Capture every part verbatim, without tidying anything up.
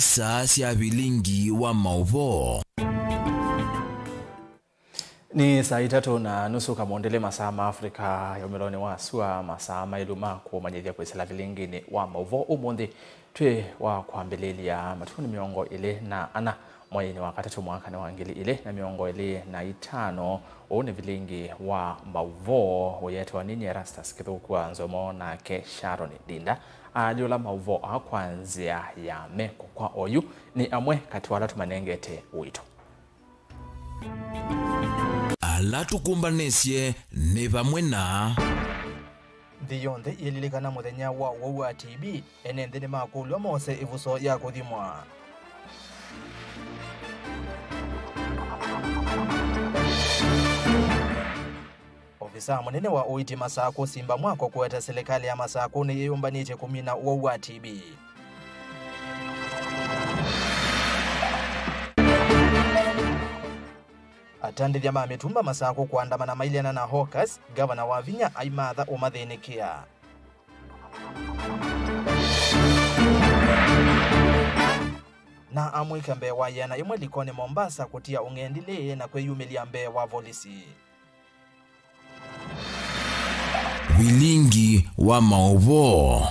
Saa sya vilingi wa maũvoo. Nĩ saa itatũ na nusu kamũndĩlĩ, masaa ma Africa ya ũmĩlonĩ wa sua, masaa maĩlu ma kũmanyĩthya kwĩsĩla vilinginĩ wa maũvoo ũmũnthĩ. Twĩ wa kwambĩlĩlya matukũnĩ mĩongo ĩlĩ na ana mweinĩ wa katatũ mwakanĩ wa ngili ilĩ na mĩongo ĩlĩ na itano. Ũũ nĩ vilingi wa maũvoo ũyetwa nini Erastus Kĩthũku wa Nzomo nake Sharon Ndinda alyũla maũvoo aa kwa nzĩa ya meko kwa oyu. Nĩ amwe katĩ wa ala tũmanengete ũito. Ala tũkũmbanĩsye nĩ vamwe na. Nthĩ yonthe ĩlilikana mũthenya wa ũwau wa T B, ene nthĩ nĩmakũlw'a mose ĩvuso ya kũthimwa. Ovisaa mũnene wa ũiiti Masakũ Simba Mwako kũete silikalĩ ya Masakũ nĩyĩyũmbanĩtye kũmina ũwau wa T B. Atandĩthya ma mĩtumba Masakũ kũandamana mailyana na hawkers, ngavana Wavinya aimatha ũmathĩnĩkĩa. Na amwĩka mbee wa ĩana ĩmwe likonĩ Mombasa kũtia ũng'endilĩ na kwĩyumĩlya mbee wa volisi. Vilingi wa maũvoo.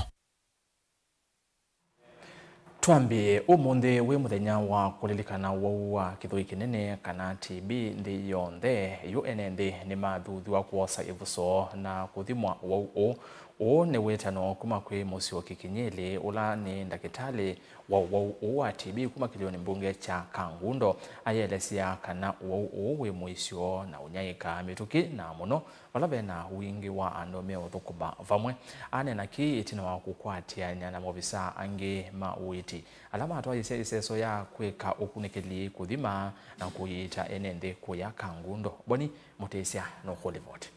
Twambĩĩe ũmũnthĩ wĩ mũthenya wa kũlilikana ũwau wa kĩthũi kĩnene kana T B nthĩ yonthe. Yu ene nthĩ nĩmathuthw'a kwosa ĩvuso na kũthimwa ũwau ũũ. Ũũ nĩ wĩtano kuma kwĩ Mũsyoki Kinyĩlĩ, ũla nĩ ndakĩtalĩ wa ũwau ũũ wa T B kuma kĩlĩonĩ mbunge kya Kangundo. Ayelesya kana ũwau ũũ wĩ mũisyo na ũnyaĩĩkaa mĩtũkĩ, na mũno vala ve na wingĩ wa andũ meũthũkũma vamwe. Aneena kĩĩ ĩtina wa kũkwatĩanĩa na maovisaa angĩ ma ũiiti ala matwaĩĩsye ĩseso ya kwĩka ũkunĩkĩli kũthima na kũiita ene nthĩ kũya Kangundo. Boni Mũtĩsya nũkũlivoti.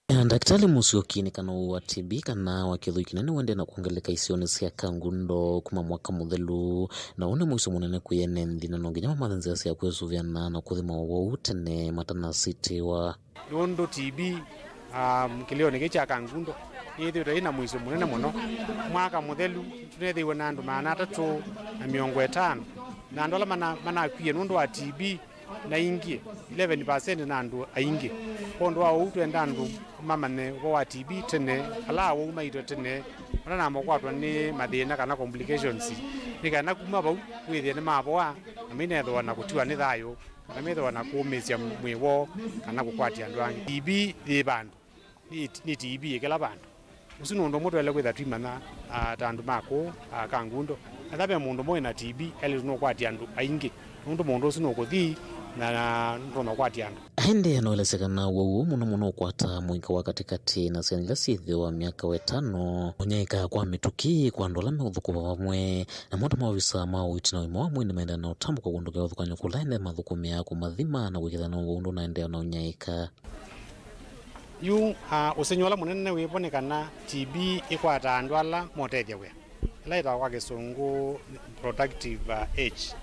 Ndakĩtalĩ Mũsyoki nĩ kana ũwau wa T B kana wa kĩthũi kĩnene ũendee na kwongeleka isionĩ sya Kangundo kuma mwaka mũthelu, na ũũ nĩ mũisyo mũnene kwĩ ene nthĩ, na no nginya mamathe nzĩa sya kwĩsũvĩana na kũthima ũwau tene matanasitĩwa. Nũndũ T B, um, kĩlĩonĩ kĩĩ kya Kangundo nĩyĩthĩĩtwe yĩ na mũisyo mũnene mũno. Mwaka mũthelu, tũnethĩiwe na andũ maana atatũ na mĩongo ĩtano, na andũ ala mana-, manakwie nũndũ wa T B na ingĩ, eleven percent na andũ aingĩ. Kwondũ wa ũu, twenda andũ mamanye ũvoo wa T B tene, ala awau maitwe tene, matanamba kũkwatwa nĩ mathĩna kana complications, nĩ kana kuma vau wĩthĩe nĩmavoa na mainethĩwa na kũtiwa nĩ thayũ, kana methĩwa na kũũmĩĩsya mwĩĩ woo kana kũkwatya andũ angĩ. T B yĩ vandũ, nĩ, nĩ T B ĩkĩla vandũ. Ũsu nĩ ũndũ ũmwe twaĩle kwĩtha twĩmanya, ah, ta andũ ma kũũ, ah, Kangundo. Ethĩwa ve mũndũ ũmwe wĩ na T B, elĩtu nũkwatya andũ aingĩ, nũndũ mũndũ ũsu nũkũthi na, na nũtonya kũkwatya andũ. Aendee na ũelesya kana ũwau ũũ mũno mũno ũkwataa mũika wa katĩkatĩ na syana ila syĩ ĩtheo wa myaka wa ĩtano. Ũnyaĩĩkaa kwa mĩtũkĩ kwa andũ ala meũthũkũma vamwe, namo ta maovisa ma ũiiti na ũima wa mwĩĩ nĩmaendee na ũtambũka kũndũ kya ũthũkany'o kũla ene mathũkũmĩaa kũmathima na kũĩkĩĩthya na ũwau ndũnaendeea na ũnyaĩĩka. Yu, ah, ũsengy'o ũla mũnene wĩvo nĩ kana T B ĩkwataa andũ ala motethya wĩa, ĩla ĩtawa kwa Kĩsũngũ productive, ah, age.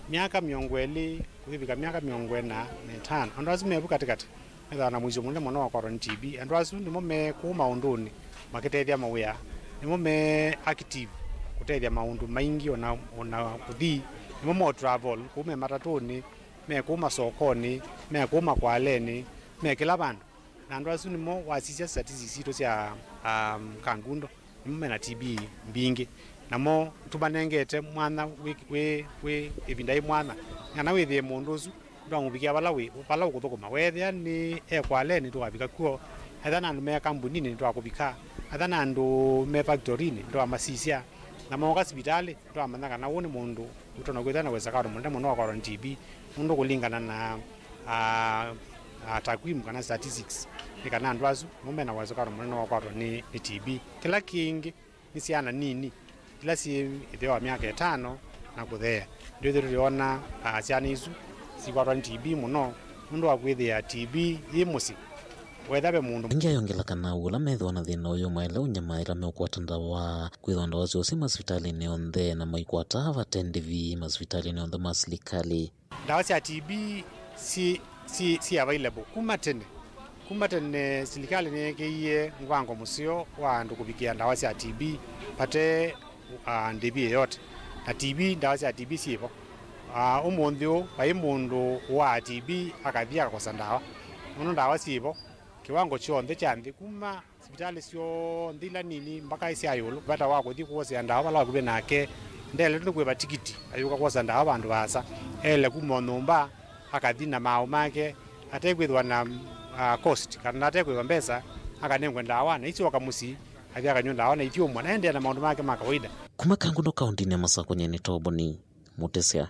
Myaka mĩongo ĩlĩ kũivika myaka mĩongo ĩna na ĩtano, andũ asu me vu katĩkatĩ methĩawa na mũisyo mũnene mũno wa kwatwa nĩ T B. Andũ asu nĩmo me kũu maũndũnĩ makĩtethya mawĩa, nĩmo me active kũtethya maũndũ maingĩ, ona, ona kũthi, nĩmo mo travel kũu me matatũnĩ, me kũu masokonĩ, me kũu makwalenĩ, me kĩla vandũ. Na andũ asu nĩmo wasisya statistics sitũ sya, um, Kangundo, nĩmo mena T B mbingĩ. Namo tũmanengete mwanya wĩ, wĩ, wĩ ĩvinda yĩ mwanya, nĩ kana wĩthĩe mũndũ ũsu nĩtwamũvikĩa vala wĩ, vala ũkũthũkũma. Weethĩa nĩ e kwalenĩ, nĩtũkavika kw'o. Ethĩwa nĩ andũ me kambuninĩ, nĩtwakũvika. Ethĩwa nĩ andũ me factorinĩ, nĩtwamasisya. Na mooka sivitalĩ, nĩtwamanya kana ũũ nĩ mũndũ ũtonya kwĩthĩwa na ũwezekano mũnene mũno wa kwatwa nĩ T B, nũndũ kũlingana na, ah, ah, takwimu kana statistics, nĩ kana andũ asu nĩmo mena ũwezekano mũnene wa kwatwa nĩ, nĩ T B. Kĩla kĩngĩ nĩ syana nini, ila syĩ ĩtheo wa myaka ĩtano na kũtheea. Ndwĩthĩe tũyona, ah, syana isu sikwatwa nĩ T B mũno nũndũ wa kwĩthĩa T B yĩ mũsyĩ. Wetha ve mũndũ. Ĩngĩ ayongela kana ũla methĩwa na thĩna ũyũ maĩle ũnyamaĩla meũkwata ndawa, kwĩthwa ndawa syoo syĩ masivitalĩnĩ onthe na maikwataa vate ndĩvi masivitalĩnĩ onthe ma silikalĩ. Ndawa sya T B si, si, si available kuma tene. Kuma tene silikalĩ nĩyekĩie mũvango mũseo wa andũ kũvikĩa ndawa sya T B vate, ah, ndĩvi yoyote. Na T B, ndawa sya T B syĩ vo. Ah, ũmũnthĩ ũũ, vai mũndũ ũaa T B akathi akakosa ndawa. Nũndũ ndawa syĩ vo, kĩwango kyonthe kya nthĩ, kuma sivitalĩ syonthe ila nini mpaka sya ĩũlũ, vata wa kũthi kũkosea ndawa vala vakuvĩ nake, ndeletwe nĩ kũĩva tikiti ayũka kwosa ndawa vandũ vaasa. Ele kuma o nyũmba, akathi na maaũ make, atekwĩthĩwa na, ah, cost, kana atekwĩva mbesa, akanengwe ndawa, na isyoka mũsyĩ, athi akanywa ndawa na ithyũmwa, na endeea na maũndũ make ma kawaida. Kuma Kangundo, kaũntinĩ ya Masakũ, nyie nĩ Toboni Mũtĩsya.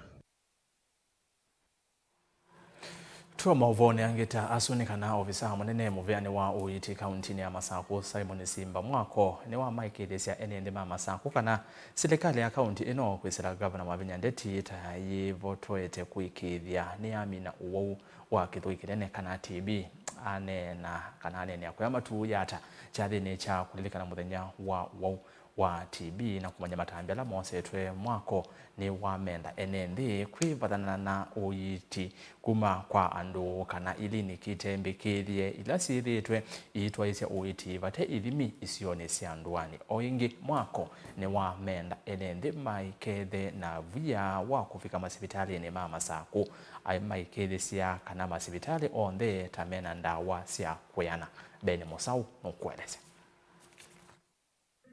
Tũa maũvoonĩ angĩ ta asu nĩ kana ovisaa mũnene mũvĩanĩ wa ũiiti kaũntinĩ ya Masakũ, Simon Simba Mwako, nĩwamaĩkĩĩthĩsya ene nthĩ ma Masakũ kana silikalĩ ya kaũnti ĩno kwĩsĩla Ngavana Wavinya Ndeti ta yĩvotoete kũĩkĩĩthya nĩyamina ũwau wa kĩthũi kĩnene kana T B. Aneena kana aneenea kũya matuu yata kyathĩnĩ kya kũlilikana mũthenya wa ũwau wa T B na kũmanya matambya ala mosetwe Mwako nĩwamenda ene nthĩ kwĩvathana na ũiiti kuma kwa andũ kana iliniki itembĩkĩthye ila syĩthĩĩtwe iitwaĩsya ũiiti vate ithimi isionĩ sya ndũanĩ. O ĩngĩ, Mwako nĩwamenda ene nthĩ maikethe na via wa kũvika masivitalĩnĩ ma Masakũ, amaĩkĩĩthĩsya kana masivitalĩ onthe ta mena ndawa sya kwĩana. Ben Mũsaũ nũkũelesya.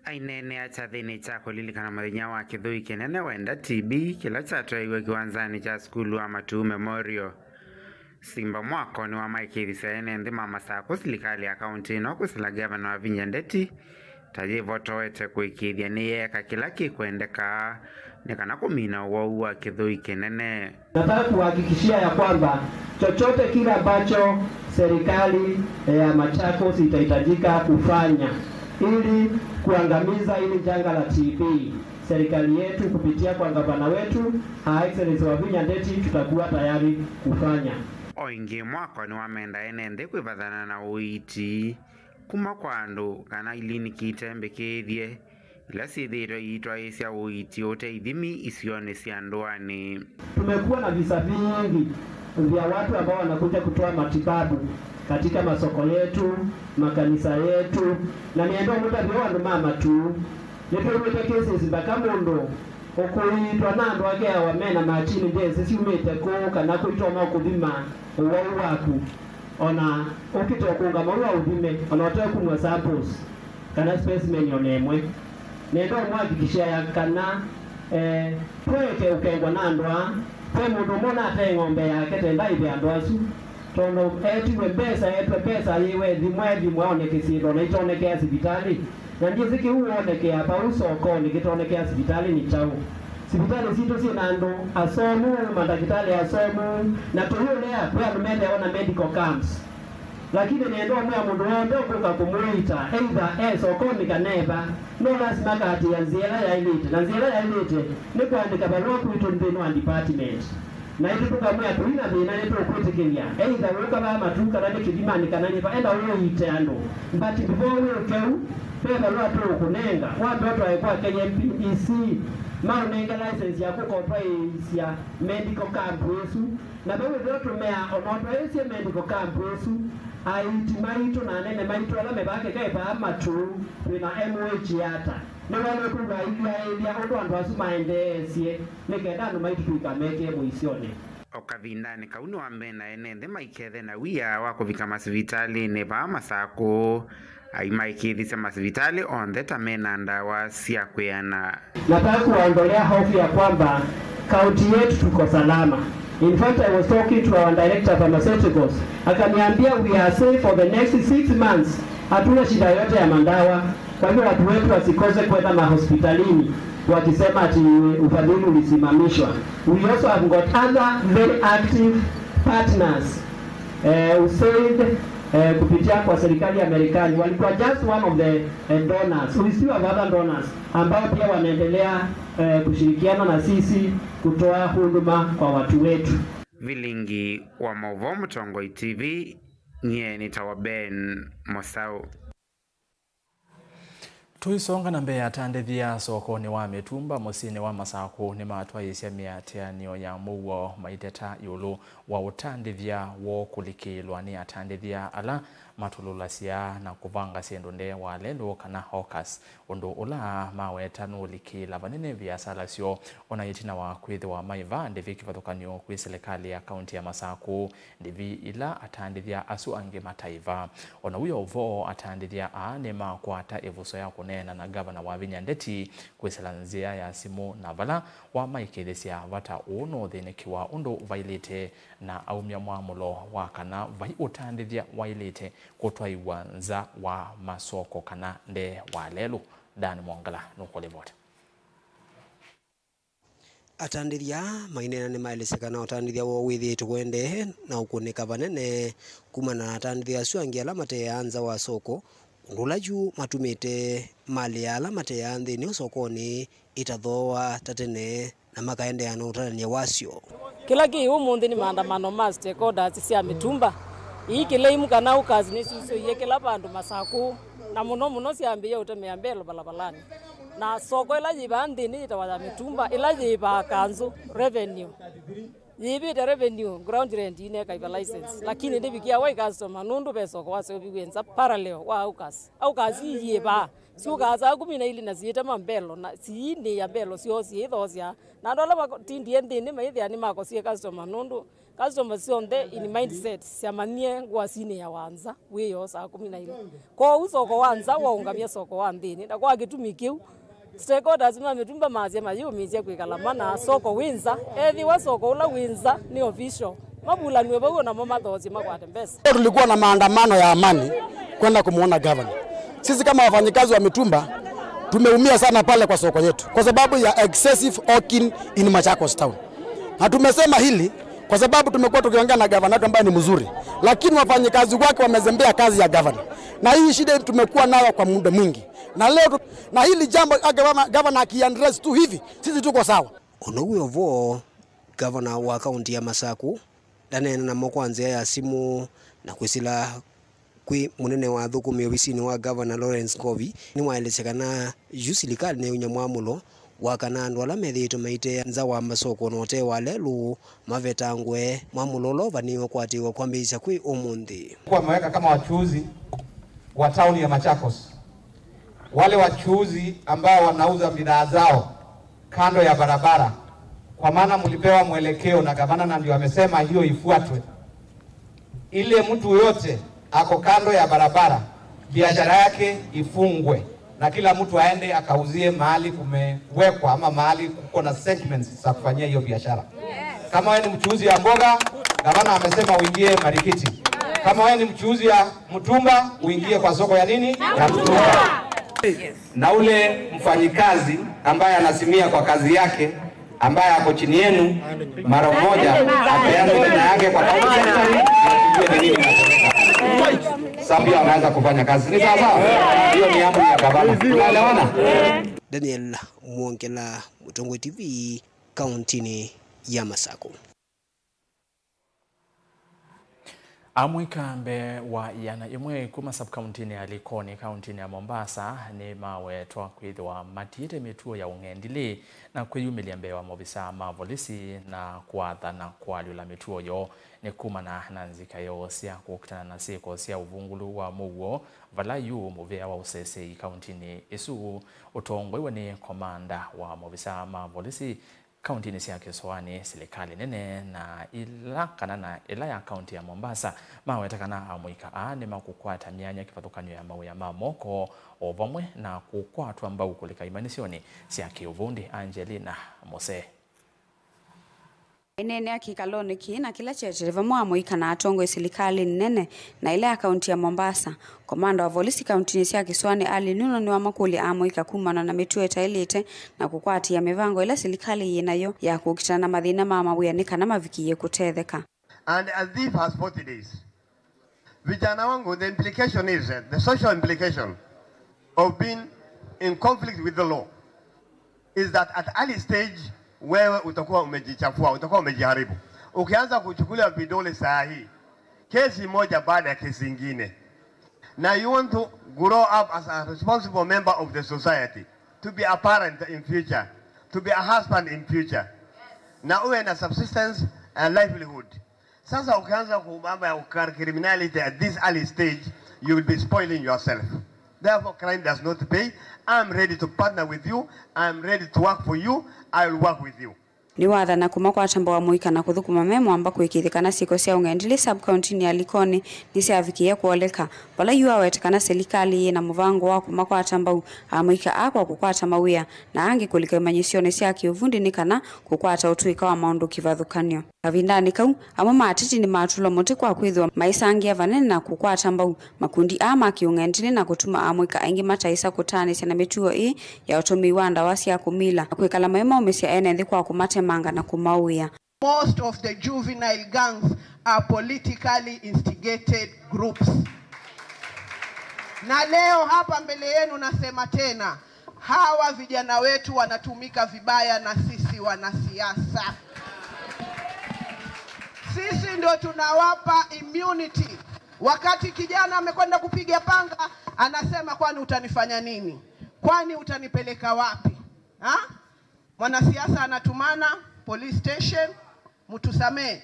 Aineenea kyathĩnĩ kya kũlilikana mũthenya wa kĩthũi kĩnene wa enda T B kĩla kyatwaĩiwe kĩwanzanĩ kya sukulu wa Matuu Memorial, Simba Mwako nĩwamaĩkĩĩthisye ene nthĩ ma Masakũ silikalĩ ya kaũnti ĩno kwĩsĩla Ngavana Wavinya Ndeti ta yĩvotoete kũĩkĩĩthya nĩyeeka kĩla kĩkwendeka nĩ kana kũmina ũwau wa kĩthũi kĩnene. Nataka kuhakikishia ya kwamba chochote kile ambacho serikali ya Machakos itahitajika kufanya ili kuangamiza hili janga la T B, serikali yetu kupitia kwa gavana wetu, Her Excellency Wavinya Ndeti, tutakuwa tayari kufanya. O ĩngĩ, Mwako nĩwamenda ene nthĩ kwĩvathana na ũiiti kuma kwa andũ kana iliniki itembĩkĩĩthye ila syĩthĩĩtwe iitwaĩĩsya ũiiti ũte ithimi isionĩ sya ndũanĩ. Tumekuwa na visa vingi vya watu ambao wanakuja kutoa matibabu katika masoko yetu, makanisa yetu, na nĩenda ũmũtavya andũ ma Matuu. Nĩtwĩw'ĩte cases mpaka mũndũ ũkũiitwa na andũ ake awa mena machini ndesĩ syumĩte kũũ kana kũitoma kũthima ũwau waku, ona ũkĩte ũkũngama ũu aũthime, ona ũtekumw'a samples kana specimen ona ĩmwe. Nenda ũmũhakikishia ya kana, eh, twaete ũkengwa na andũ aa. Ve mũndũ ũmwe ũnate ng'ombe yake tenda ĩve andũ asu, tondũ etiwe mbesa, etwe mbesa yĩwe ethimwa, ethimwa one kĩsĩndo na itonekea sivitalĩ. Na ndyĩsĩ kĩu wonekea vau sokonĩ kĩtonekea sivitalĩ nĩ kyaũ. Sivitalĩ sitũ syĩ na andũ asomu, mandakĩtalĩ asomu, na tũyũlea kwĩ andũ methĩawa na medical camps. Lakini nĩenda ũmwĩa mũndũ w'onthe ũkũka kũmũiita, either e sokonĩ kana e va, no lasima akaatĩĩa nzĩa ĩla yaĩlĩte, na nzĩa ĩla yaĩlĩte nĩ kũandĩka valũa kwitũ nthĩnĩ wa department. Naitũ tũkamwĩa tũi na thĩna nĩtũkwĩtĩkĩlya, either wũka vaa Matuu kana nĩ Kĩthimanĩ kana nĩ va, enda ũiite andũ. But before wĩke ũu, ve valũa tũũkũnenga, wambe ũtwae kwa K M P D C, maũnenge license ya kũka ũtwaĩĩsya medical camp ĩsu. Na vau ĩtheo tũmea, ona ũtwaĩĩsye medical camp ĩsu, aiiti maitũ na anene maitũ ala me vaa kĩkai vaa Matuu, twĩ na M O H ata. Nĩwaĩle kwĩw'a ailyaaĩlya ũndũ andũ asu maendeeasye, nĩ kenda andũ maitũ tũikamekĩe mũisyonĩ. O kavindanĩ kau nĩwambeena ene nthĩ maikethe na wia wa kũvika masivitalĩnĩ vaa Masakũ, aimaĩkĩĩthisya masivitalĩ onthe ta mena ndawa sya kwĩana. Nataka kuwaondolea hofu ya kwamba kaunti yetu tuko salama. In fact, I was talking to our director of pharmaceuticals, akaniambia we are safe for the next six months. Hatuna shida yote ya madawa. Kwa hivyo watu wetu wasikose kwenda mahospitalini wakisema ati ufadhili ulisimamishwa. We also have got other very active partners, eh, USAID, eh, kupitia kwa serikali ya Marekani. Walikuwa just one of the, eh, donors. We still have other donors ambao pia wanaendelea, eh, kushirikiana na sisi kutoa huduma kwa watu wetu. Vilingi wa Mauvoo, Mũtongoi T V, nyie nĩtawa Ben Mũsaũ. Tũisonga na mbee, atandĩthya sokonĩ wa mĩtumba mũsyĩnĩ wa Masakũ nĩmatwaĩĩsya mĩatĩanĩo ya mũuo maiteta ĩũlũ wa ũtandĩthya woo kũlikĩĩlwa nĩ atandĩthya ala matululasya na kũvanga syĩndũ ndee wa lelũ kana hawkers, ũndũ ũla maweta nũũlikĩĩla vanene viasala syoo. Ona ĩtina wa kwĩthĩwa maĩva ndĩvi kĩvathũkany'o kwĩ silikalĩ ya kaunti ya Masakũ, ndĩvi ila atandĩthya asu angĩ mataĩva. Ona wĩ o vo, atandĩthya aa nĩmakwata ĩvuso ya kũneena na ngavana Wavinya Ndeti kwĩsĩla nzĩa ya simũ, na vala wamaĩkĩĩthĩsya vata ũũ nũũthĩnĩkĩwa ũndũ vailĩte, na aumya mwamũlo wa kana vai ũtandĩthya waĩlĩte kũtwaĩwa nza wa masoko kana ndee wa lelũ. Dan Mwongela nũkũlivota. Atandĩthya maineena nĩmaelesya kana ũtandĩthya woo wĩthĩĩtwe ũendee na ũkũnĩka vanene kumana na atandĩthya asu angĩ ala mateaa nza wa soko, ũndũ ũla yu matumĩte malĩ ya ala mateaa nthĩnĩ ũsokonĩ ĩtathooa ta tene na makaendeea na ũtalany'a wasyo. Kĩla kĩ ũmũnthĩ nĩ maandamano ma stakeholders sya mĩtumba. Ii kĩlaimu kana hawkers nĩsyusũie kĩla vandũ Masakũ, na mũno mũno syambĩĩe ũtemea mbelo valavalani. Na soko ĩla yĩ vaa nthĩnĩ yĩtawa ya mĩtumba, ĩla yĩĩvaa kanzũ, revenue. Yĩĩvĩte revenue, ground rent inekaiva license. Lakini ndĩvikiawa ĩ customer nũndũ ve soko waseũviw'e nza parallel wa hawkers. Hawkers ii yĩĩvaa. Syũkaa saa kumi na ilĩ na siĩtema mbelo, na siinĩĩa mbelo syoo syĩthoosya. Na andũ ala matindie nthĩnĩ maĩthĩa nĩmakosie customer, nũndũ customer syonthe in mindset syamanyie ngũa sinĩawa nza wĩoo saa kumi na ilĩ. Kwoou soko wa nza waũngamya soko wa nthĩnĩ, na kwa kĩtumi kĩu, stakeholders ma mĩtumba masya mayĩũmĩĩsya kwĩkala mana soko wĩ nza. Ethĩwa soko ũla wĩ nza nĩ official, mavulanw'e vau, o namo mathoosye makwate mbesa. Leo tulikuwa na maandamano ya amani kwenda kumwona gavana. Sisi kama wafanyikazi wa mitumba tumeumia sana pale kwa soko yetu kwa sababu ya excessive hawking in Machakos Town. Na tumesema hili kwa sababu tumekuwa tukiongea na gavana wetu ambaye ni mzuri, lakini wafanyikazi wake wamezembea kazi ya gavana, na hii shida tumekuwa nayo kwa muda mwingi, na leo tu, na hili jambo, ah, gavana, gavana akiaddress tu hivi, sisi tuko sawa. Ũndũ wĩ o vo, gavana wa kaunti ya Masakũ ndaneena namo kwa nzĩa ya simũ, na kwĩsĩla kwĩ mũnene wa athũkũmi ovisinĩ wa gavana Lawrence Ngovi, nĩwaelesya kana yu silikalĩ nĩyumya mwamũlo wa kana andũ ala methĩĩtwe maiteea nza wa masoko na ũtee wa lelũ mavetangwe. Mwamũlo ũla ũvanĩĩwe kũatĩĩwa kwambĩĩsya kwĩ ũmũnthĩ. Wameweka kama wachuuzi wa tauni ya Machakos, wale wachuuzi ambao wanauza bidhaa zao kando ya barabara, kwa maana mlipewa mwelekeo na gavana, na ndio amesema hiyo ifuatwe. Ile mtu yote ako kando ya barabara, biashara yake ifungwe, na kila mtu aende akauzie mahali kumewekwa ama mahali kuko na segments za kufanyia hiyo biashara. Kama wewe ni mchuuzi ya mboga, gavana amesema uingie marikiti. Kama wewe ni mchuuzi ya mtumba, uingie kwa soko ya nini? Ya mtumba. Na ule mfanyikazi ambaye anasimia kwa kazi yake, ambaye ako chini yenu, mara moja apeane jina yake kwa county secretary, na tujue ni nini inatendeka. Sasa pia wanaweza kufanya kazi. Ni sawa sawa? Hiyo ni amri ya gavana. Tunaelewana? Daniel Mwongela, Mũtongoi T V, kauntinĩ ya Masakũ. Amũika mbee wa ĩana ĩmwe kuma sub-kauntinĩ ya Likoni, kauntinĩ ya Mombasa, nĩmawetwa kwĩthĩwa matiĩte mĩtuo ya ũng'endilĩ na kwĩyumĩlya mbee wa maovisaa ma volisi na kũathana kũalyũla mĩtuo yoo. Nĩ kumana na nzika yoo sya kũkitana na syĩko sya ũvungũlu wa mũuo, vala yu mũvĩa wa ũseseĩ kauntinĩ ĩsu ũtongoew'e nĩ komanda wa maovisaa ma volisi kauntinĩ sya kĩsũanĩ, silikalĩ nene, na ĩla, kana na ĩla ya kaunti ya Mombasa, maweta kana amũika aa nĩmakũkwata myanya kĩvathũkany'o ya mawĩa ma moko, o vamwe na kũkwatwa mbau kũlika imanyĩsyonĩ sya kĩũvundi. Angelina Mose. Aineenea kĩkalonĩ kĩĩ na kĩla kyeteele vamwe amũika na atongoi silikalĩ nene na ĩla ya kaunti ya Mombasa, komanda wa volisi kauntinĩ sya kĩsũanĩ Ali Nuno nĩwamakũlya amũika kumana na mĩtuo ĩtaĩlĩte na kũkwatĩĩa mĩvango ĩla silikalĩ yĩ nayo ya kũkitana na mathĩna ma mawĩa nĩ kana mavikĩĩe kũtetheka. And a thief has forty days. Vijana wangu, the implication is, eh, the social implication of being in conflict with the law is that at early stage wewe utakuwa umejichafua, utakuwa umejiharibu. Ukianza kuchukuliwa vidole saa hii, kesi moja baada ya kesi ingine. Na you want to grow up as a responsible member of the society, to be a parent in future, to be a husband in future. Na uwe na subsistence and livelihood. Sasa ukianza ku-, mambo ya ukar-, criminality at this early stage, You will be spoiling yourself. Therefore, crime does not pay. I'm ready to partner with you. I'm ready to work for you. I will work with you. Nĩwathana kũmakwata mbau amũika na kũthũkũma me mwamba kũĩkĩĩthya kana syĩko sya ũng'endilĩ sub-kauntinĩ ya Likoni nĩsyavikĩie kwoleka. Vala yu awete kana silikalĩ yĩ na mũvango wa kũmakwata mbau amũika aa kwa kũkwata mawĩa na angĩ kũlika imanyĩsyonĩ sya kĩũvundi nĩ kana kũkwata ũtũĩka wa maũndũ kĩvathũkany'o. Kavindanĩ kau, amwe ma ateti nĩmatulwa mũtĩ kwa kwĩthĩwa maisangĩa vanene na kũkwata mbau makundi aa ma kĩũng'endilĩ na kũtuma amũika aingĩ mataĩsa kũtaanĩsya na mĩtuo ĩĩ ya ũtũmĩi wa ndawa sya kũmila na kwĩkala maimomĩsya ene nthĩ kwa kũmatemanga na kũmaũĩa. Most of the juvenile gangs are politically instigated groups. Na leo hapa mbele yenu nasema tena, hawa vijana wetu wanatumika vibaya na sisi wanasiasa. Sisi ndio tunawapa immunity. Wakati kijana amekwenda kupiga panga, anasema, "Kwani utanifanya nini? Kwani utanipeleka wapi?" Ha? Mwanasiasa anatumana police station, mtusamee.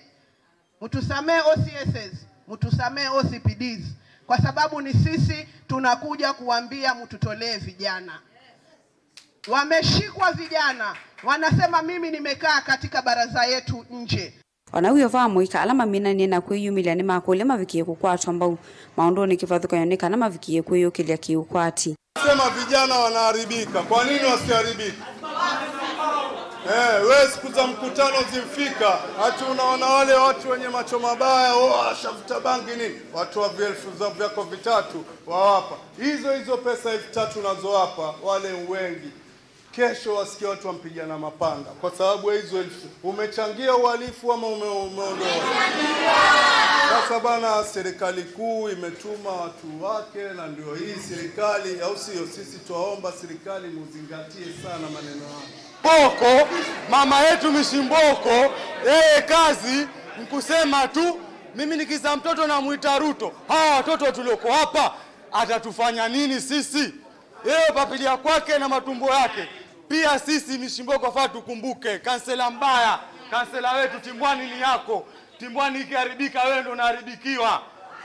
Mtusamee O C Ss, mtusamee O C P Ds, kwa sababu ni sisi tunakuja kuambia mtutolee vijana. Wameshikwa vijana, wanasema, "Mimi nimekaa katika baraza yetu nje." Ona wĩo va amũika ala maminanie na kwĩyumĩlya nĩmakũlya mavikĩe kũkwatwa mbau maũndũnĩ kĩvathũkany'o nĩ kana mavikĩe kwĩyũkĩlya kĩũkwati. Sema vijana wanaharibika. Kwa nini wasiharibika? Eh, wewe siku za mkutano zimfika, ati unaona wale watu wenye macho mabaya, oh, ashavuta bangi nini? Watoa vielfu za vyako vitatu, wawapa. Hizo hizo pesa elfu tatu unazowapa, wale wengi, kesho wasikia watu wampigana mapanga. Kwa sababu ya hizo elfu, umechangia uhalifu ama ume-, umeondoa? Sasa bana, serikali kuu imetuma watu wake, na ndio hii serikali, au sio? Sisi twaomba serikali muzingatie sana maneno haya. Mboko, mama yetu Mishi Mboko, yeye kazi nkusema tu, mimi nikiza mtoto namuita Ruto. Hawa watoto tulioko hapa, atatufanya nini sisi? Yeye papilia kwake na matumbo yake. Pia sisi Mishi Mboko faa tukumbuke, kansela mbaya, kansela wetu, Timbwani ni yako. Timbwani ikiharibika, wewe ndo unaharibikiwa.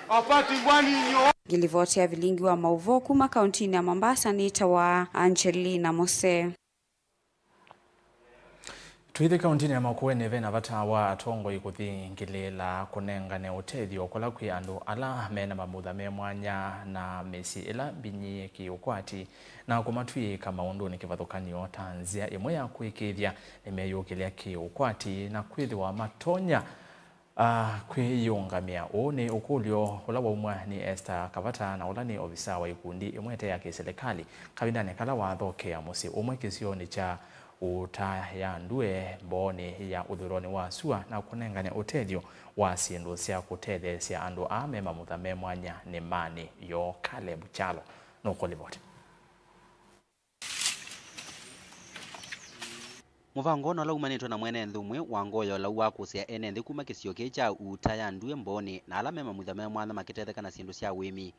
Hapa Timbwani nyo. Ngilivoti ya vilingi wa mauvoo kuma kauntinĩ ya Mombasa nĩtawa Angelina Mose. Twĩthĩ kauntinĩ ya Makueni ve na vata wa atongoi kũthingĩlĩĩla kũnengane ũtethyo kũla kwĩ andũ ala me na mamutha me mwanya na mĩsyĩ ĩla mbinyi kĩũkwati na kũmatw'ĩĩka maũndũnĩ kĩvathũkany'o ta nzĩa ĩmwe ya kũĩkĩĩthya nĩmeyũkĩlya kĩũkwati na kwĩthĩwa matonya, a, kwĩyĩũngamĩa. Ũũ nĩ ũkũlyo ũla waumw'a nĩ Esther Kavata, na ũla nĩ ovisaa wa ikundi ĩmwe ĩte ya kĩsilikalĩ, kavindanĩ kala wathokea mũsyĩ ũmwe kĩsionĩ kya Ũtayandue mboonĩ ya ũthũĩlonĩ wa sua na kũnengane ũtethyo wa syĩndũ sya kũtetheesya andũ aa me mamutha me mwanya nĩmanĩ yoo. Caleb Kyalo nũkũlivoti. Mũvango ũno ũla umanĩtwe na mwene nthĩ ũmwe wa ngoya ũlau wa kũsea ene nthĩ kuma kĩsio kĩĩ kya Ũtayandue mboonĩ na ala me mamutha me mwanya makĩtetheka na syĩndũ sya ũĩmi.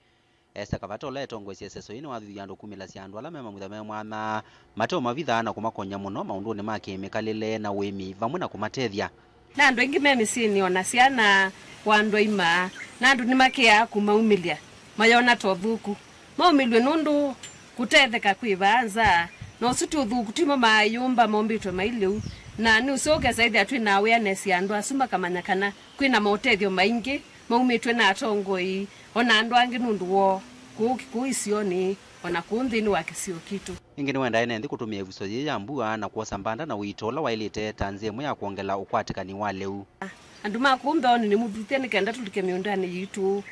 Esther Kavata ũla etongoesye ĩseso yĩĩ nĩwathuthya andũ kumĩlasya andũ ala me mamutha me mwanya mate ũmavitha na kũmakony'a mũno maũndũnĩ ma kĩmĩkalĩle na ũĩmi vamwe na kũmatethya. Na andũ aingĩ me mĩsyĩnĩ, o na syana, o andũ aima, na andũ nĩmakĩaa kũmaumĩlya, mayona ta ũthũku. Maumĩlw'e nũndũ kũtetheka kwĩ vaa nza, na ũsu ti ũthũku, timo maaĩũmba mombĩtwe mai lĩu. Na nĩ ũseo ũkesa ĩthĩa twĩ na awareness ya andũ asu makamanya kana kwĩ na maũtethyo maingĩ maumĩtw'e na atongoi, o na andũ angĩ nũndũ woo, kũu, kũu isionĩ, o na kũu nthĩnĩ wa kĩsio kitũ. Ĩngĩ nĩwendaa ene nthĩ kũtũmĩa ĩvuso yĩĩ ya mbua na kwosa mbanda na ũito ũla waĩlĩte ta nzĩa ĩmwe ya kwongela ũkwatĩkani wa lĩu. Andũ ma kũu mbeonĩ nĩmũthuthye nĩ kenda tũlike mĩũndanĩ yitũ,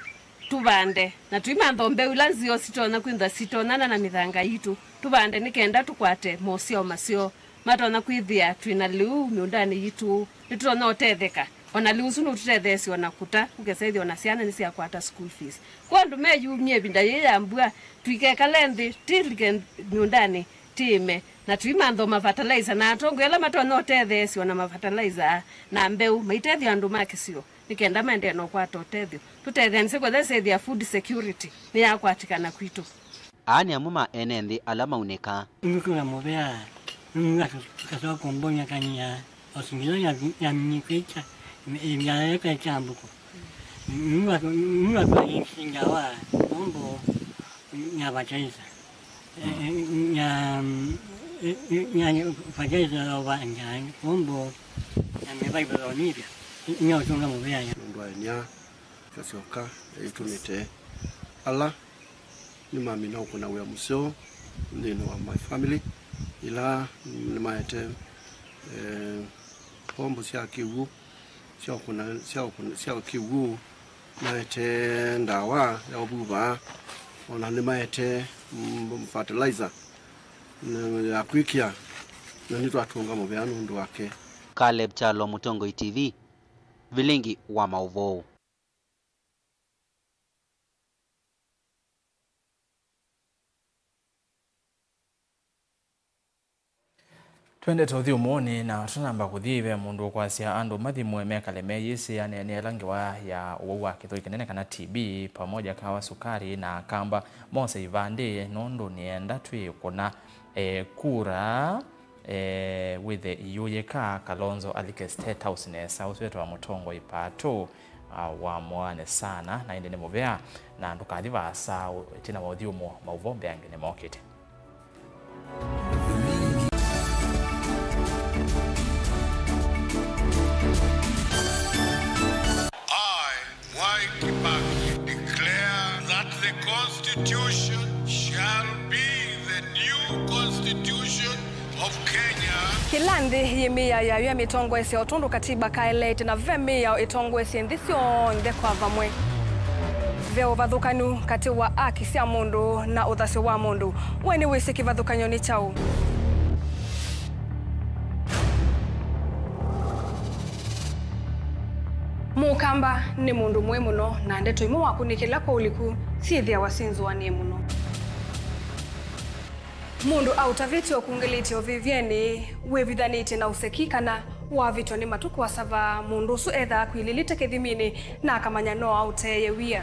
tũvande, na tũimantha o mbeũ ila nzeo sitonya kwĩthwa sitonyana na mĩthanga yitũ, tũvande nĩ kenda tũkwate mosyao maseo matonya kwĩthĩa twĩ na lĩu mĩũndanĩ yitũ. Nĩtũtonya ũtetheka. O na lĩu ũsu nũtũtetheesye o na kũta, ũkesa ĩthĩa o na syana nĩsyakwata school fees. Kwa andũ meyumye ĩvinda yĩĩ ya mbua, tũikekale nthĩ, tĩlike mĩũndanĩ, tĩĩme, na tũimantha o mafatalaisa, na atongoi ala matonya ũtetheesya o na mafatalaisa na mbeũ maitethya andũ ma kĩsio, nĩ kenda maendee na ũkwata ũtethyo. Tũtetheanĩsye kũthesethya food security nĩyakwatĩkana kwitũ. Aa nĩ amwe ma ene nthĩ ala maunĩka. Nĩtwĩ na mũvea, nĩmwĩw'a tũkasoka kũmbonyakany'a, o singila ya, ya mĩnyĩkĩkya, ĩvyaeka ĩkyambũko. Nũatwaĩĩsye ndawa, ũmbũ, na fertilizer. Eh, eh, na, mm, eh, eh, na fertilizer ya ũvanda, ũmbũ, na mĩvaivo ya ũnyivya, nĩ ũtũnga mũvea ya. Nũndũ wa ĩnia syoka ĩtũmĩte ala nĩmamina ũkũna wĩa mũseo nthĩnĩ wa my family, ila nĩmaete, eh, pombo sya kĩw'ũ sya ũkũna, sya ũkũna, sya kĩw'ũ, maete ndawa ya ũvuva, o na nĩmaete, mm, fertilizer, na ya kwĩkĩa, na nĩtwatũnga mũvea nũndũ wake. Caleb Kyalo, Mũtongoi T V, vilingi wa maũvoo. Twendete ũthyũmũonĩ, na tũnamba kũthi ve mũndũ ũkwasya andũ mathimwe mekale meyĩsĩ aneenea ĩla ngewa ya ũwau wa kĩthũi kĩnene kana T B, pamoja kawa sukari na kamba mose ivandĩ, nũndũ nĩenda twĩkũna, e, kura, e, wĩthe iyũyĩka Kalonzo alike State House nesa. Ũsu wĩtawa mũtongoi Pato, a, wa mwaane sana, na ĩndĩ nĩ mũvea, na ndũkathi vaasa ũ-, ĩtina wa ũthyũmũo, maũvoo mbeange nĩmokĩte. I, Mwai Kibaki, declare that the Constitution shall be the new Constitution of Kenya. Kĩla nthĩ yĩ mĩao yayo ya mĩtongoesye o tondũ katiba kaeleete, na ve mĩao ĩtongoesye nthĩ syonthe kwa vamwe. Ve ũvathũkanu katĩ wa aki sya mũndũ na ũthasyo wa mũndũ. We nĩwĩsĩ kĩvathũkany'o nĩ kyaũ? Mũkamba nĩ mũndũ mũĩ mũno, na ndeto imwe wakunĩkĩla kwa ũliku syĩthĩawa syĩ nzũanĩe mũno. Mũndũ aũtavĩtye ũkungĩlĩtye ũvĩvyenĩ, wĩvithanĩtye na ũseki, kana wavĩtwa nĩ matukũ asava, mũndũ ũsu ethaa akwilĩlĩte kĩthiminĩ na akamanya no aũteeye wia.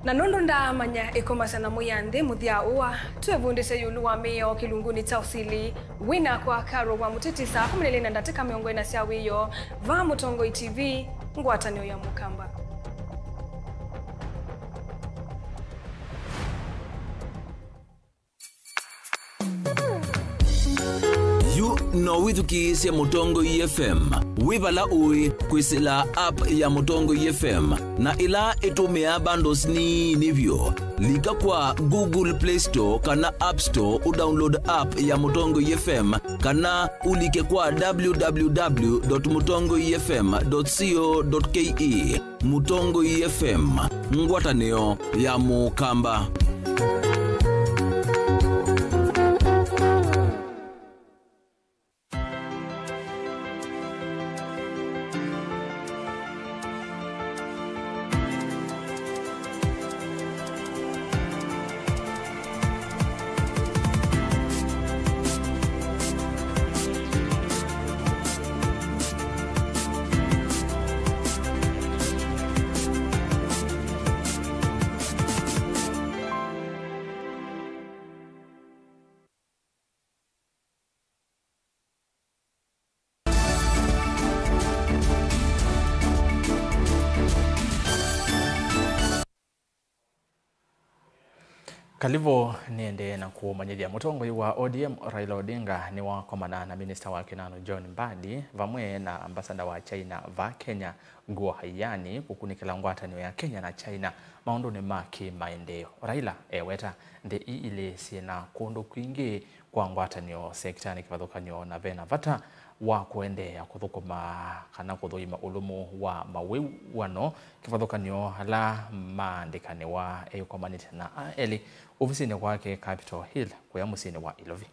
Na nũndũ ndaamanya ĩkomasya nyamũ ya nthĩ mũthya ũa, twĩvundĩsye ĩũlũ wa mĩao kĩlungunĩ kya ũsili. Wĩ nakwa Carol wa Mũtiti, saa kũmi na ilĩ na ndatĩka mĩongo ĩna sya wĩoo, vaa Mũtongoi T V, ngwatanĩo ya Mũkamba. Yu no wĩthukĩĩsye Mũtongoi F M wĩ vala ũĩ kwĩsĩla app ya Mũtongoi F M, na ĩla ĩtũmĩaa bundles nini vyũ. Lika kwa Google Play Store kana App Store ũdownload app ya Mũtongoi F M, kana ũlike kwa w w w dot mũtongoi f m dot co dot k e. Mũtongoi F M, ngwatanĩo ya Mũkamba. Kalivũ nĩendee na kũmanyĩthya. Mũtongoi wa O D M Raila Odinga nĩwakomana na minista wa kĩnano John Mbadi vamwe na ambasada wa China va Kenya Guo Haiyan kũkunĩkĩla ngwatanĩo ya Kenya na China maũndũnĩ ma kĩ-maendeeo. Raila eweta nthĩ ii ilĩ syĩ na kũndũ kwingĩ kwa ngwatanĩo sekitanĩ kĩvathũkany'o, na ve na vata wa kũendeea kũthũkũma kana kũthũima ũlũmu wa mawĩw'ano kĩvathũkany'o ala maandĩkanĩwa eĩkomanĩte na aa elĩ ovisinĩ kwake Capitol Hill, kũya mũsyĩnĩ wa Ilovi.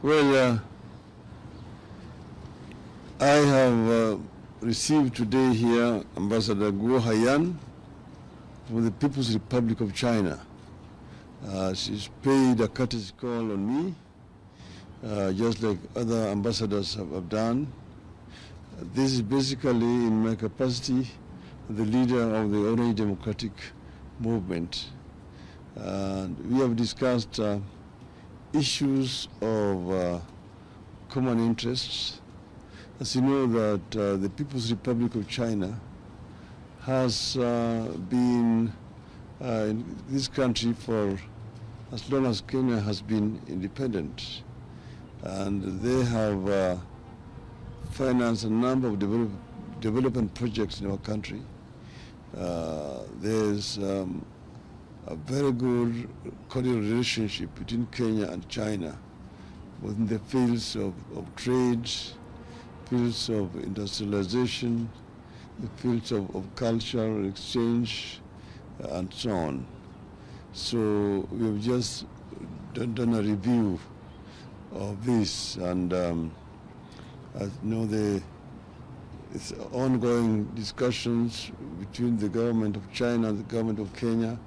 Well, uh, I have, uh, received today here Ambassador Guo Haiyan from the People's Republic of China. Uh, she's paid a courtesy call on me, uh, just like other ambassadors have, have done. This is basically in my capacity as the leader of the Orange Democratic Movement. Uh, we have discussed, uh, issues of, uh, common interests, As you know that, uh, the People's Republic of China has, uh, been, uh, in this country for as long as Kenya has been independent. And they have, uh, financed a number of develop-, development projects in our country. Uh, there's, um, a very good cordial relationship between Kenya and China, both in the fields of, of trade, fields of industrialization, the fields of, of cultural exchange, uh, and so on. So we have just done, done a review of this, and, um, as you know, the, it's ongoing discussions between the government of China and the government of Kenya,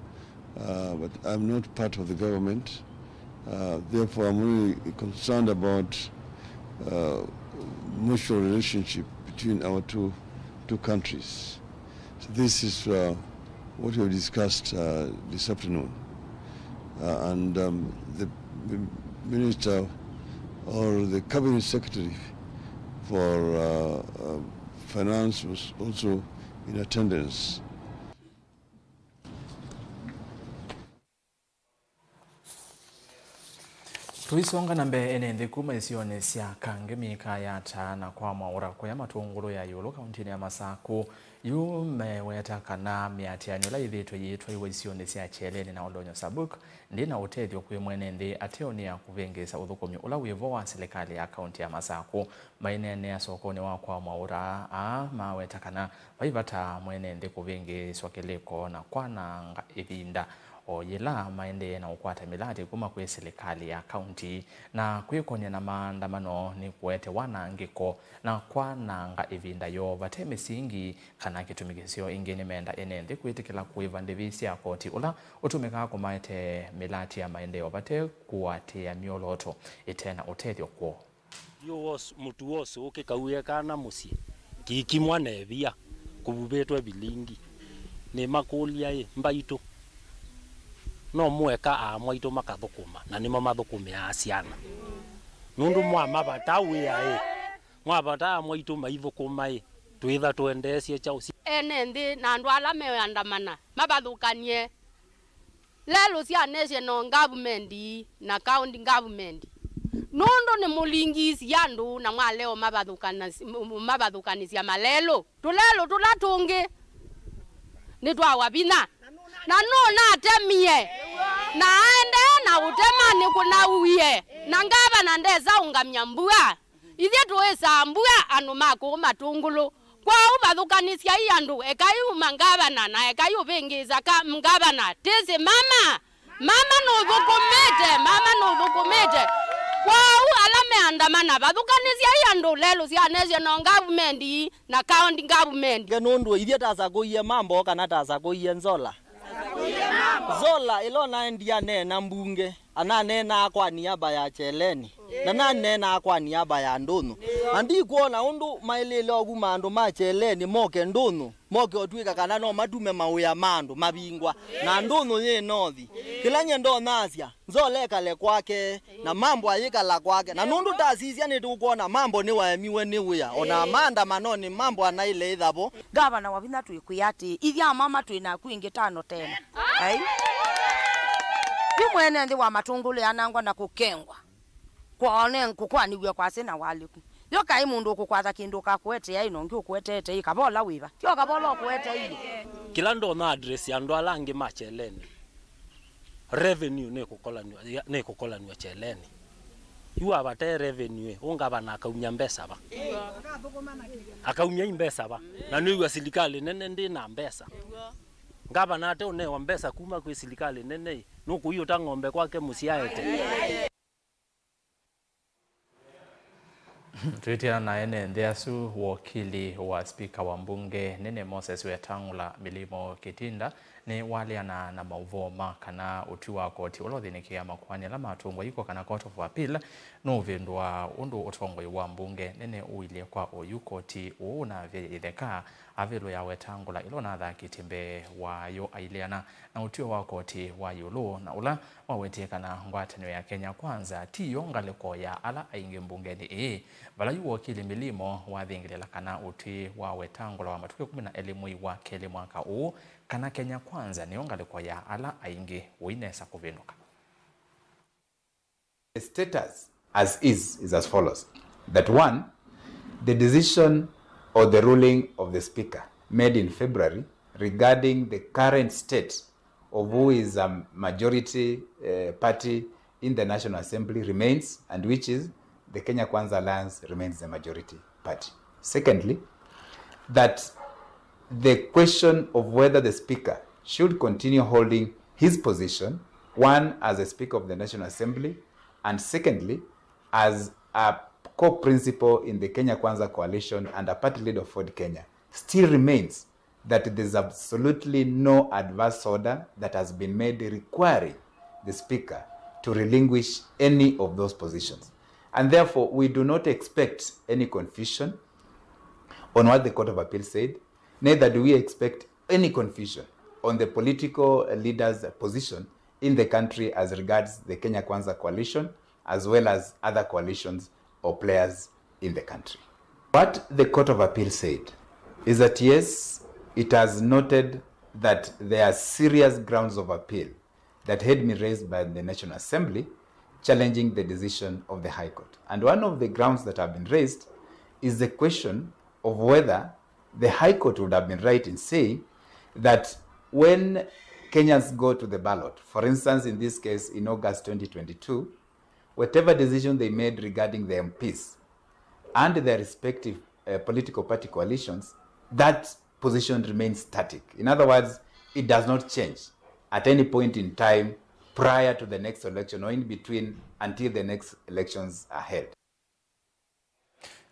uh, but I'm not part of the government. Uh, therefore, I'm really concerned about, uh, mutual relationship between our two, two countries. So this is, uh, what we have discussed, uh, this afternoon. Uh, and, um, the, the minister or the cabinet secretary for, uh, uh, finance was also in attendance. Tũisonga na mbee, ene nthĩ kuma isionĩ sya Kangemi kayata na kwa Mwaũra kũya Matũngũlũ ya ĩũlũ kauntinĩ ya Masaku. Yu meweta kana mĩatĩanĩo ĩla yĩthĩĩtwe yĩtwaiwa isionĩ sya Kyeleni na Oldonyo Sabuk ndĩ na ũtethyo kwĩ mwene nthĩ ateũnĩa kũvĩngĩĩsa ũthũkũmi ũla wĩ vo wa silikalĩ ya kaunti ya Masaku. Maineenea sokonĩ wa kwa Mwaũra, aa maweta kana vai vata mwene nthĩ kũvĩngĩĩswa kĩlĩko na kwananga ĩvinda o yĩla maendee na ũkwata mĩlatĩ kuma kwĩ silikalĩ ya kaunti. Na kwĩkony'a na maandamano nĩ kũete wanangĩko na kwananga ĩvinda yoo vate mĩsingi kana kĩtumi kĩseo. Ĩngĩ nĩmenda ene nthĩ kwĩtĩkĩla kũĩva ndĩvi sya koti ũla ũtũmĩkaa kũmaete mĩlatĩ ya maendeeo vate kũatĩĩa myolooto ĩte na ũtethyo kwoo. Yu wos-, mũtu wosũ ũkĩkauĩe kana mũsyĩ, kĩkimwa na ĩvia, kũvuvĩtwe vilingi. Nĩmakũlya-ĩ, mbaitũ, no mũeka aa mwaitũ makathũkũma, na nĩmo mathũkũmĩaa syana? Nũndũ mwamavata wĩa-ĩ, mwavata aa mwaitũ maithũkũma-ĩ, twĩtha tũendeesye kyaũ? Ene nthĩ na andũ ala meandamana mavathũkanie lelũ sya national government na county government, nũndũ nĩmũlingiisye andũ na mwalea ũmavathũkanas-, m-, m-, mavathũkanĩsya malelũ. Tũlelũ tũla tũngĩ nĩtwawa vinya, na nũnatemie, na aendee na ũtema nĩkũnauie, na ngavana ndesa ũngamya mbua. Ithyĩ tũĩsaa mbua andũ ma kũũ Matũngũlũ. Kwoou vathũkanĩsyai andũ, ekai uma ngavana na ekai ũvĩngĩĩsa ka ngavana. Tĩsĩ mama. Mama nũthũkũmĩte, mama nũthũkũmĩte. Kwoou ala meandamana, vathũkanĩsyai andũ, lelũ sya national government na county government. Nge nũndũ ithyĩ tasakũie mambo kana tasakũie Nzola? Nzola ĩla ũnaendie aneena mbunge, ananeenaa kwa niaba ya Kyeleni, na naneenaa kwa niaba ya Ndũnyũ. Na ndikwona ũndũ maĩlĩle ũkuma andũ ma Kyeleni moke Ndũnyũ, moke ũtw'ĩka kana no matume mawĩa ma andũ mavingwa, na Ndũnyũ yĩ nothi. Kĩla nyie ndonasya, Nzola ekale kwake, na mambo ayĩkala kwake. Na nũndũ ndasisya nĩtũkwona mambo nĩwaemiwe nĩ wĩa, ona maandamanonĩ mambo anaĩle ĩthavo. Ngavana wa vinya twĩkwĩa atĩĩ, ithyĩ amama twĩ naku ĩngĩ tano tena. Ai. Yu mwene nthĩ wa Matũngũlũ yanangwa na kũkengwa. Kwone kũkwanĩw'e kwasĩ na walĩku. Yo kaĩ mũndũ ũkũkwatha kĩndũ ũkakũetea ĩ na ũngĩ ũkũetete ĩ, kavola wĩva? Ti o kavola ũkũeteie? Kĩla ndona address ya andũ ala angĩ ma Kyeleni, revenue nĩkũkolanw'a, nĩkũkolanw'a Kyeleni. Yu avate revenue ĩ, ũngavana akaumya mbesa va? Akaumya i mbesa va? Na nĩw'a silikalĩ nene ndĩ na mbesa. Ngavana ate ũnewa mbesa kuma kwĩ silikalĩ nene ĩ, nũkũiũta ng'ombe kwake mũsyĩ aete? Twĩtiana na ene nthĩ asu, wokili wa spika wa mbunge nene Moses Wetang'ula, Milimo Kitinda, nĩwaleana na maũvoo ma kana ũtwi wa koti ũla ũthĩnĩkĩaa makoani ala matũngwa iko kana Court of Appeal nũũvĩndũa ũndũ ũtongoi wa mbunge nene ũilye kwa oyu. Koti ũũ ũnavya itheka avĩlwe ya Wetangula ĩla ũnathakĩtye mbee wa yo aileana na ũtw'ĩo wa koti wa ĩũlũ, na ũla wawetie kana ngwatanĩo ya Kenya Kwanza ti yo ngalĩko ya ala aingĩ mbungenĩ ĩĩ, vala yu wokili Milimo wathingĩlĩla kana ũtw'ĩo wa Wetangula wa matukũ ĩkũmi na elĩ mwei wa kelĩ mwaka ũũ, kana Kenya Kwanza nĩyo ngalĩko ya ala aingĩ ũinesa kũvĩndũka. The status as is is as follows, that one, the decision or the ruling of the Speaker made in February regarding the current state of who is a majority uh, party in the National Assembly remains, and which is the Kenya Kwanza Alliance remains the majority party. Secondly, that the question of whether the Speaker should continue holding his position, one, as a Speaker of the National Assembly, and secondly, as a core principal in the Kenya Kwanza Coalition and a party leader of Ford Kenya, still remains that there's absolutely no adverse order that has been made requiring the Speaker to relinquish any of those positions. And therefore, we do not expect any confusion on what the Court of Appeal said, neither do we expect any confusion on the political leader's position in the country as regards the Kenya Kwanza Coalition as well as other coalitions or players in the country. What the Court of Appeal said is that, yes, it has noted that there are serious grounds of appeal that had been raised by the National Assembly challenging the decision of the High Court. And one of the grounds that have been raised is the question of whether the High Court would have been right in saying that when Kenyans go to the ballot, for instance, in this case, in August twenty twenty-two, whatever decision they made regarding the M Ps and their respective uh, political party coalitions, that position remains static. In other words, it does not change at any point in time prior to the next election or in between until the next elections are held.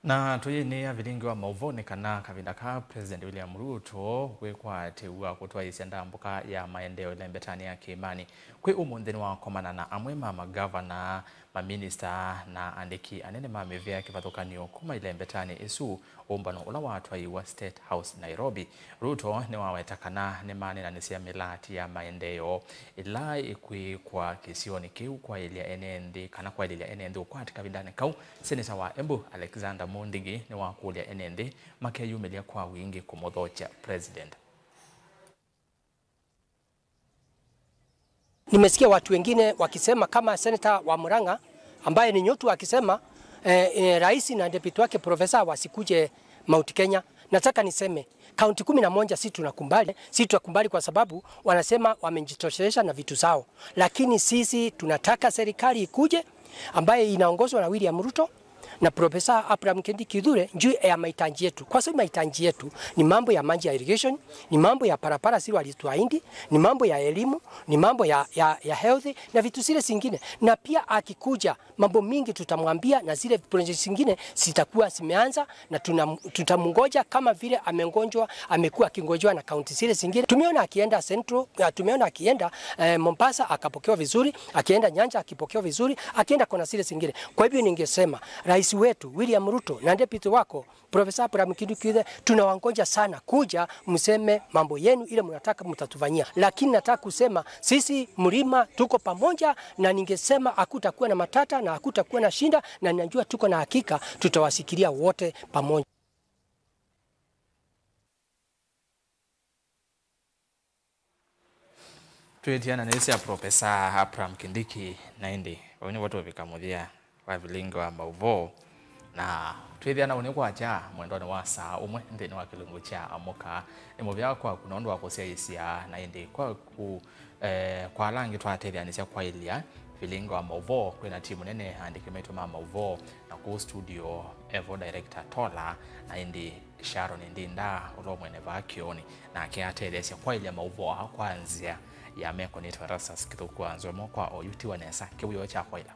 Na tũyĩnĩa vilingi wa maũvoo nĩ kana kavinda ka President William Ruto wĩkwatĩw'a kũtwaĩĩsya ndambũka ya maendeeo ĩlembetanĩ ya Kĩĩmanĩ kwĩ ũmũnthĩ nĩwakomana na amwe ma magavana, maminista, na andĩki anene ma mĩvĩa kĩvathũkany'o kuma ĩlembetanĩ ĩsu, ũmbano ũla watwaiwa State House, Nairobi. Ruto nĩwaweta kana nĩmaneenanĩsya mĩlaati ya maendeeo ĩla ĩkwĩkwa kĩsionĩ kĩu kwaĩlya ene nthĩ, kana kwaĩlĩlya ene nthĩ ũkwati kavindanĩ kau. Seneta wa Embu, Alexander Mundigi, nĩwakũlya ene nthĩ makeyumĩlya kwa wingĩ kũmũthokya President. Nimesikia watu wengine wakisema kama seneta wa Murang'a ambaye ni Nyotu akisema eh, eh, rais na deputy wake profesa wasikuje Mount Kenya. Nataka niseme kaunti kumi na moja si tunakubali, si tunakubali kwa sababu wanasema wamejitoshelesha na vitu zao, lakini sisi tunataka serikali ikuje ambaye inaongozwa na William Ruto na Profesa Abraham Kindiki Kithure juu ya mahitaji yetu, kwa sababu mahitaji yetu ni mambo ya maji ya irrigation, ni mambo ya barabara zile walituahidi, ni mambo ya elimu, ni mambo ya, ya, ya health na vitu zile zingine. Na pia akikuja, mambo mingi tutamwambia na zile projects zingine zitakuwa zimeanza, na tuna, tutamngoja kama vile amengonjwa, amekuwa akingojewa na kaunti zile zingine. Tumeona akienda Central, ah, tumeona akienda eh, Mombasa akapokewa vizuri, akienda Nyanza akipokewa vizuri, akienda kona zile zingine. Kwa hivyo ningesema rais wetu William Ruto na deputy wako Profesa Abraham Kindiki Kithure, tunawangoja sana, kuja mseme mambo yenu ile mnataka mtatufanyia. Lakini nataka kusema sisi Mlima tuko pamoja, na ningesema hakutakuwa na matata na hakutakuwa na shinda, na ninajua tuko na hakika tutawashikilia wote pamoja. Twĩthiana nĩ sya Profesa Abraham Kindiki, na ĩndĩ vau nĩvo tũvika mũthya wa vilingi wa maũvoo, na twĩthiana ũnĩ kwakya mwendonĩ wa saa ũmwe nthĩnĩ wa kĩlungu kya Amũka. Nĩ mũvea kwaku nũndũ wa kũsyaĩĩsya, na ĩndĩ kwaku, eh, kwa ala angĩ twatethyanĩsya kwaĩlya vilingi wa maũvoo, kwĩna timu nene, andĩki maitũ ma maũvoo, na kũu studio evo director Tola, na ĩndĩ Sharon Ndinda, ũla mwene vaa kĩoonĩ, nake atetheesya kwaĩlya maũvoo aa kwa nzĩa ya meko nĩtwa Erastus Kĩthũku wa Nzwemo kwa oyu tiwa nesa kĩwĩoo kya kwaĩla.